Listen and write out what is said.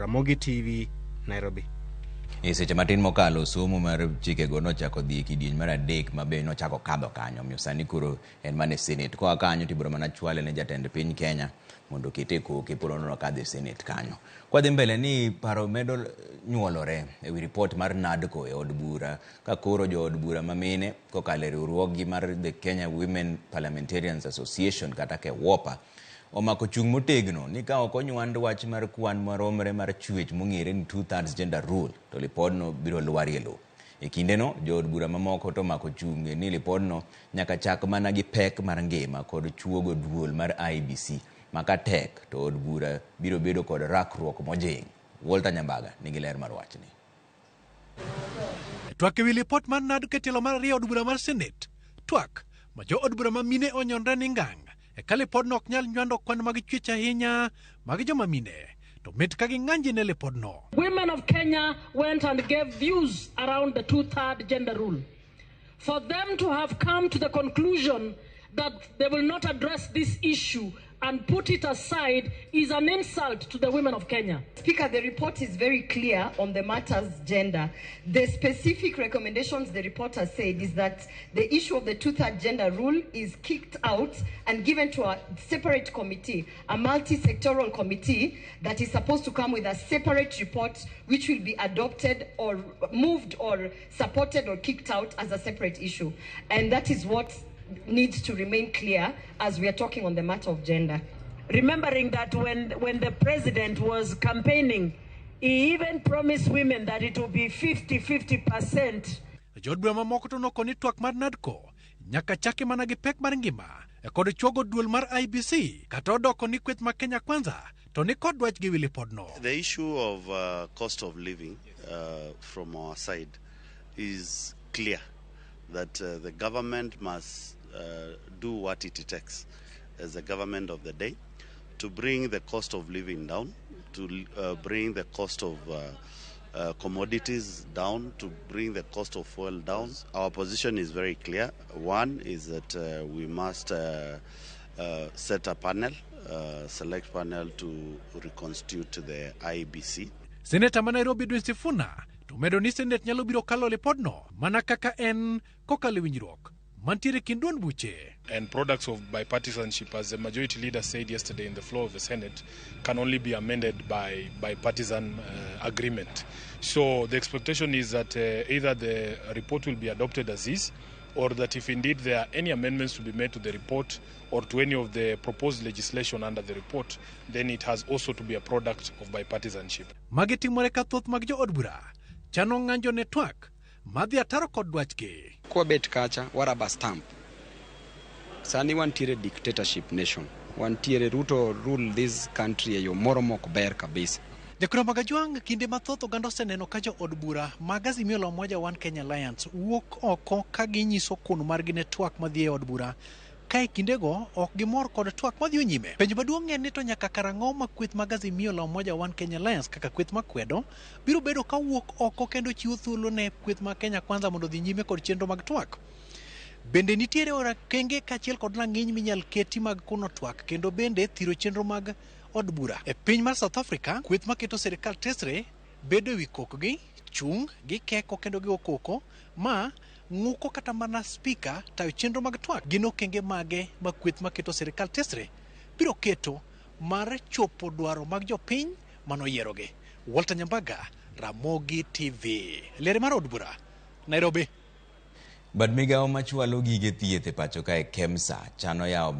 Ramogi TV, Nairobi. E seche matin mokalo, somo mar chikego nochako dhi e kidieny mar adek ma be nochako kadho kanyo. Omiyo sani koro en mana e Senate. Koa kanyo to ibiro mana chwale ne jatend piny Kenya mondo okete e koke pod oneno kadhi e Senate kanyo. Kwadhi mbele ni paro medo nyuolore e wi ripot mar NADCO e od bura ka koro jood bura ma mine kokalo e riwruoggi mar The Kenya Women Parliamentarians Association kata KEWOPA omako chung' motegno ni ka ok onywand wach mar kwan maromre mar chwech mong'ere ni two-thirds gender rule to lipodno biro lwarie lowo. E kindeno, jood bura mamoko to omako chung' ni lipodno nyaka chak mana gi pek mar ngima kod chuogo duol mar IEBC ma ka tek to od bura biro bedo kod rakruok mojing'. Walter Nyambaga nigi ler mar wachni. Twak ewi lipot mar NADCO e tielo mar ariyo od bura mar Senate. Twak ma jo od bura ma mine onyonre ni ngang' eka lipodno ok nyal nywando kwan mag chwech ahinya mag joma mine to mit ka ging'anji ne lipodno. Women of Kenya went and gave views around the two-third gender rule. For them to have come to the conclusion that they will not address this issue and put it aside is an insult to the women of Kenya. Speaker, the report is very clear on the matters gender. The specific recommendations the report has said is that the issue of the two-third gender rule is kicked out and given to a separate committee, a multi-sectoral committee that is supposed to come with a separate report which will be adopted or moved or supported or kicked out as a separate issue. And that is what needs to remain clear as we are talking on the matter of gender. Remembering that when the president was campaigning, he even promised women that it will be 50-50%. Jood bura mamoko to noko ni twak mar NADCO nyaka chaki mana gi pek mar ngima e kod chuogo duol mar IEBC kata odoko ni kweth ma Kenya Kwanza to ni kod dwach gi wi lipodno. The issue of cost of living from our side is clear that the government must do what it takes as the government of the day to bring the cost of living down, to bring the cost of commodities down, to bring the cost of fuel down. Our position is very clear. One is that we must set a panel, select panel to reconstitute the IEBC. Seneta ma Nairobi Edwin Sifuna to medo ni Senate nyalo biro kalo lipodno mana kaka en kokalo e winjruok mantiere kind duond buche. And products of bipartisanship, as the majority leader said yesterday in the floor of the Senate, can only be amended by bipartisan agreement. So the expectation is that either the report will be adopted as is, or that if indeed there are any amendments to be made to the report or to any of the proposed legislation under the report, then it has also to be a product of bipartisanship. Magi timore ka thoth mag jood bura chano ng'anjo ne twak madhi ataro kod dwachgi. Kwabet kacha wa rubber stamp. Sani wantiere dictatorship nation. Wantiere Ruto rule this country e yo moro mok ber kabisa. Jakura mag Ajwang', kinde mathoth oganda oseneno ka jood bura mag Azimio la Umoja One Kenya Alliance wuok oko ka ginyiso kun margi ne twak madhi e od bura ka e kindego ok gimor kod twak madhi nyime. Penjo maduong' en ni to nyaka karang'o ma kweth mag Azimio la Umoja One Kenya Alliance kaka kweth makwedo biro bedo ka wuok oko kendo chiwo thuolo ne kweth mag Kenya Kwanza mondo odhi nyime kod chenro mag twak. Bende nitiere orakenge kaachiel kod rang'iny minyal keti mag kuno twak kendo bende thiro chenro mag od bura. E piny mar South Africa, kweth maketo sirikal tesre bedo ewi kokgi, chung', gikeko kendo gigo koko ma ng'uko kata mana spika tayo chenro mag twak. Gin okenge mage ma kweth maketo sirikal tesre biro keto mar chopo dwaro mag jopiny manoyierogi. Walter Nyambaga, Ramogi TV. Liere mar od bura, Nairobi. Bad migawo machwalo gige thieth e pacho kae KEMSA chano yawo